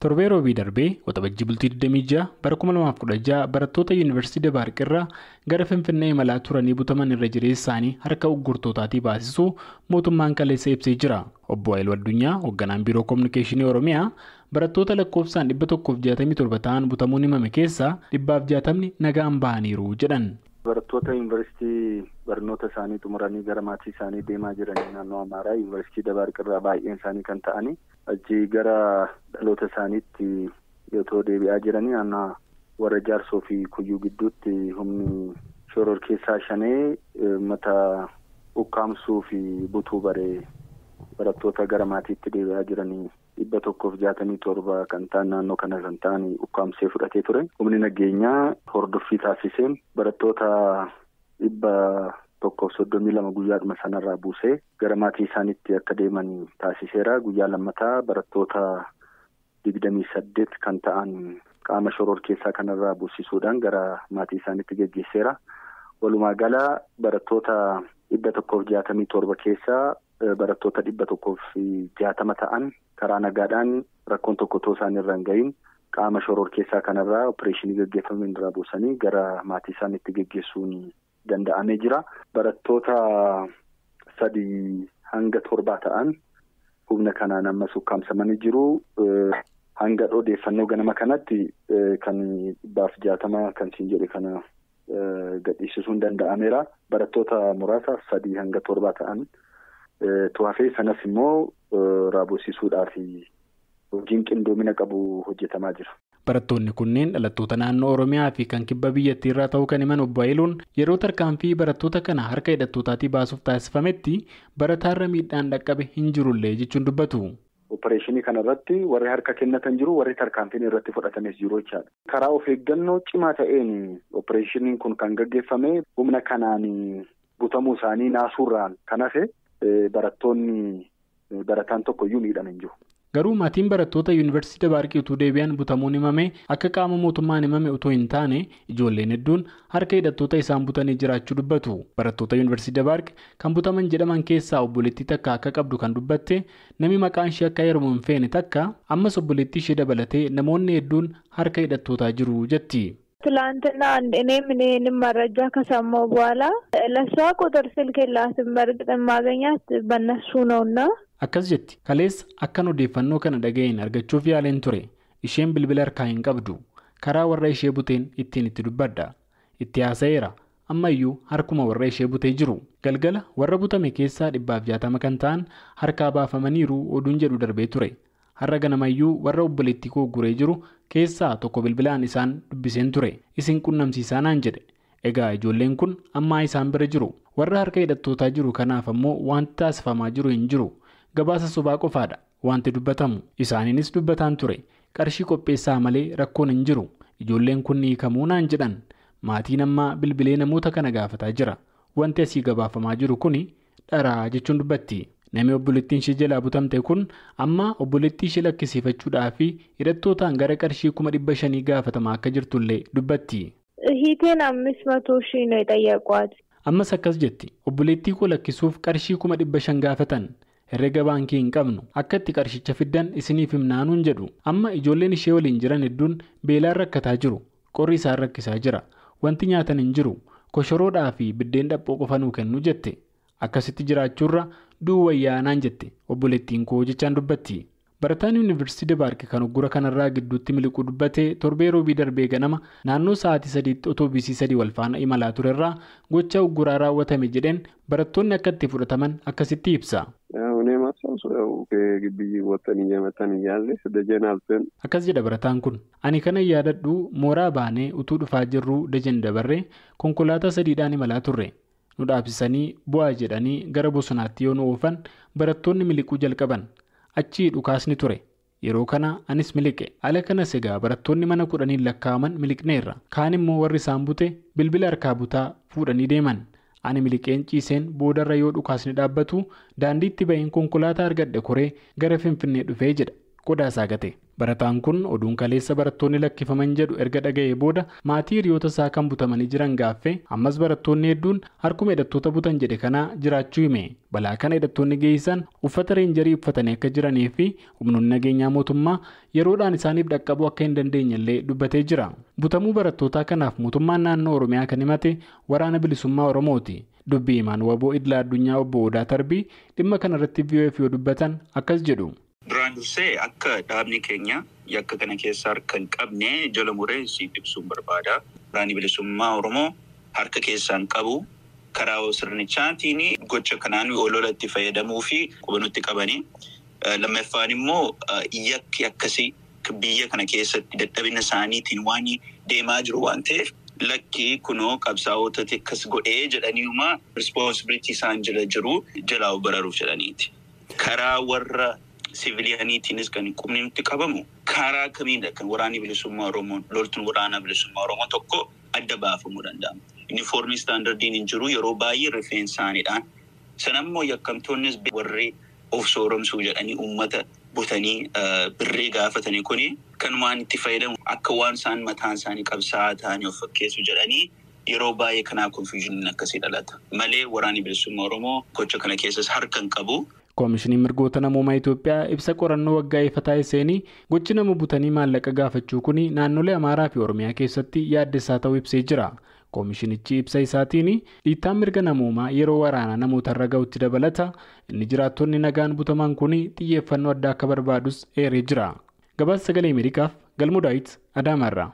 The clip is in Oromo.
Torbee roobii darbee Waxabajjii bultii 26 bara 2016 barattoota Yuunivarsiitii Dabaarq irraa gara Finfinnee imalaa turanii butaman irra jireessaanii harka uggurtootaatii baasisuu mootummaan kaleessa ibsee jira. Obbo Haayiluu Addunyaa hoogganaan Biiroo Kominikeeshinii Oromiyaa barattoota lakkoofsaan 167 ta'an butamuun himame keessaa 160 nagaan bahaniiru jedhan. Barattoota yuunivarsiitii barnoota isaanii xumuranii gara maatii isaanii deemaa jiran naannoo Amaaraa yuunivarsiitii Dabaarq irraa baay'een isaanii kan ta'anii achi gara dhaloota isaaniitti yootoo deebi'aa jiranii naannoo warra Jaarsoo fi Kuyyuu gidduutti humni shoror keessaa shanee uummata ukkaamsuu fi butuu baree barattoota gara maatiitti deebi'aa jiranii 167 kan ta'an naannoo kana kan ta'an ukkaamsee fudhatee ture. Humni nageenyaa hordoffii taasiseen barattoota 132 guyyaadhuma sanarraa buusee gara maatii isaaniitti akka deeman taasiseera. Guyyaa lammataa barattoota 28 kan ta'an qaama shoror keessaa kanarraa buusisuudhaan gara maatii isaaniitti geggeesseera. Walumaa gala barattoota 167 keessaa barattoota 160 ta'an karaa nagaadhaan rakkoon tokko otoo isaan irra hin gahin qaama shoror keessaa kanarraa opereeshinii geggeeffameen irraa buusanii gara maatii isaaniitti geggeessuun danda'amee jira. Barattoota 3 hanga 7 ta'an humna kanaan ammas ukkaamsamanii jiru. Hanga odeeffannoo ganama kanatti kan 160 kan siin jedhe kana gadhiisisuun danda'ameera. Barattoota muraasa 3 hanga 7 ta'an tuwafee sanas immoo raabosiisuudhaaf hojiin qindoomina qabu hojjetamaa jira. Barattoonni kunneen dhalattoota naannoo Oromiyaa fi kan kibba biyyattii irraa ta'uu kan himan Obbo Haayiluun yeroo tarkaanfii barattoota kana harka hidhattootaatii baasuuf taasifametti barataarra miidhaan dhaqqabe hin jirullee jechuun dubbatu. Opereeshinii kanarratti warri harka kennatan jiru, warri tarkaanfiin irratti fudhatanis jiru jechaadha. Karaa of eeggannoo cimaa ta'een opereeshiniin kun kan gaggeeffame humna kanaan butamuu isaanii naasuurraan kan hafe barattoonni barataan tokko iyyuu miidhame hin jiru. Garuu maatiin barattoota Yuunivarsiitii Dabaarqii utuu deebi'an butamuun himame akka qaama mootummaan himame utuu hin taane ijoolleen hedduun harka hidhattoota isaan butanii jiraachuu dubbatu. Barattoota Yuunivarsiitii Dabaarq kan butaman jedhaman keessaa obboleettii takka akka qabdu kan dubbatte namni maqaan ishee akka heerumu hin feene takka ammas obboleettii ishee dabalatee namoonni hedduun harka hidhattootaa jiru jetti. ትላንትና እኔም እኔንም መረጃ ከሰማሁ በኋላ ለሷ ቁጥር ስልክ የላትም። በእርግጥ የማገኛት በእነሱ ነውና akkas jetti. Kaleessa akkan odeeffannoo kana dhaga'een argachuuf yaaleen ture. Isheen bilbila harkaa hin qabdu. Karaa warra ishee buteen ittiin itti dubbadha. Itti haasa'eera. Ammayyuu harkuma warra ishee butee jiru. Galgala warra butame keessaa 160 kan ta'an harkaa baafamaniiru oduun jedhu darbee ture. Har'a ganamayyuu warra obboleettii koo guree jiru keessaa tokko bilbilaan isaan dubbiseen ture. Isin qunnamsiisaa naan jedhe. Egaa ijoolleen kun ammaa isaan bira jiru. Warra harka hidhattootaa jiru kanaaf ammoo wanti taasifamaa jiru hin jiru. Gabaasa sobaa qofaadha wanti dubbatamu. Isaaniinis dubbataan ture. Qarshii qopheessaa malee rakkoon hin jiru. Ijoolleen kun ni hiikamuu naan jedhan. Maatiin ammaa bilbilee namoota kana gaafataa jira. Wanti asii gabaafamaa jiru kuni dharaa jechuun dubbatti. Namni obboleettiin ishee jalaa butamte kun amma obboleettii ishee lakkisiifachuudhaaf hidhattootaan gara qarshii 500,000 gaafatamaa akka jirtullee dubbatti. Hiiteen 500,000 ነው የጠየቋት. Ammas akkas jetti. Obboleettii koo lakkisuuf qarshii 500,000 gaafatan. Herrega baankii hin qabnu. Akka itti qarshicha fiddan isiniif himnaanuun jedhu. Amma ijoolleen ishee waliin jiran hedduun beelaan rakkataa jiru. Qorri isaan rakkisaa jira. Wanti nyaatan hin jiru. Koshoroodhaa fi biddeen dhaphoo qofa nuu kennu jette. Akkasitti jiraachuurra du'uu wayyaa naan jette obboleettiin koo jechaan dubbatti. Barataan Yuunivarsiitii Dabaarq kan uggura kanarraa gidduutti miliquu dubbate torbee roobii darbee ganama naannoo sa'aatii 3tti otoobiisii 3 wal faana imalaa turerraa gocha ugguraa raawwatame jedheen barattoonni akka itti fudhataman akkasitti ibsa. Akkas jedha barataan kun. Ani kana yaadadhu mooraa baanee utuu dhufaa jirruu Dajan dabarree konkolaataa 3dhaan imalaa turre. Nu dhaabsisanii bu'aa jedhanii gara bosonaatti yoo nu oofan barattoonni miliquu jalqaban. Achii dhukaasni ture. Yeroo kana anis miliqe. Ala kanas egaa barattoonni mana 10 lakkaa'aman miliqneerra. Kaan immoo warri isaan bute bilbila harkaa butaa fuudhanii deeman. Ani miliqeen ciiseen boodarra yoo dhukaasni dhaabbatu daandiitti baheen konkolaataa argadhe koree gara Finfinnee dhufee jedha. Qodaa isaa gate. Barataan kun oduun kaleessa barattoonni lakkifaman jedhu erga dhaga'ee booda maatii hiriyoota isaa kan butamanii jiran gaaffee ammas barattoonni hedduun harkuma hidhattoota butan jedhe kanaa jiraachuu hime. Balaa kana hidhattoonni geessisan uffata reenjarii uffatanii akka jiranii fi humnoonni nageenyaa mootummaa yeroodhaan isaaniif dhaqqabuu akka hin dandeenyellee dubbatee jira. Butamuu barattootaa kanaaf mootummaan naannoo Oromiyaa kan himate Waraana Bilisummaa Oromooti. Dubbii himaan WBO idila addunyaa obbo Odaa Tarbii dhimma kanarratti VOF yoo dubbatan akkas jedhu. Duraan dursee akka dhaabni keenya yakka kana keessa harka hin qabne jala muree siif ibsuun barbaada. Waraanni Bilisummaa Oromoo harka keessaa hin qabu. Karaa sirnichaatiin gocha kanaan olola itti fayyadamuu fi qubannutti qabanii. Lammaffaan immoo yakki akkasii biyya kana keessatti dadhabina isaaniitiin waan deemaa jiru waan ta'eef lakki kunoo qabsaa'ota akkas godhee jedhaniiuma responsibility isaan jala jiru jalaa bararuuf jedhaniiti. Karaa warra siviiliyaaniitiinis kan qubni nutti qabamu karaa kamiidha kan waraanni bilisummaa Oromoo loltuun waraana bilisummaa Oromoo tokko adda baafamuu danda'ama. Yuunifoormii istaandardiin hin jiru yeroo baay'ee rifeensaaniidhaan. Sanammoo yakkamtoonnis warri of sooromsuu jedhanii uummata butanii birree gaafatanii kuni kan waan itti fayyadamu akka waan isaan mataan isaanii qabsaa'aa ta'anii of fakkeessu jedhanii yeroo baay'ee kanaa konfiyuuziniin akkasii dhalata. Malee waraanni bilisummaa Oromoo gocha kana keessas harka hin qabu. Koomishiniin mirgoota namoomaa Itoophiyaa ibsa qorannoo waggaa ifa taasiseen gochi nama butanii maallaqa gaafachuu kun naannolee Amaaraa fi Oromiyaa keessatti yaaddessaa ta'uu ibsee jira. Koomishinichi ibsa isaatiin dhiittaan mirga namoomaa yeroo waraanaa namootarra ga'utti dabalata inni jiraattonni nagaan butaman kun xiyyeeffannoo addaa akka barbaadus eeree jira. Gabaasa Sagalee Ameerikaaf Galmoo Daawit Adaamaarraa.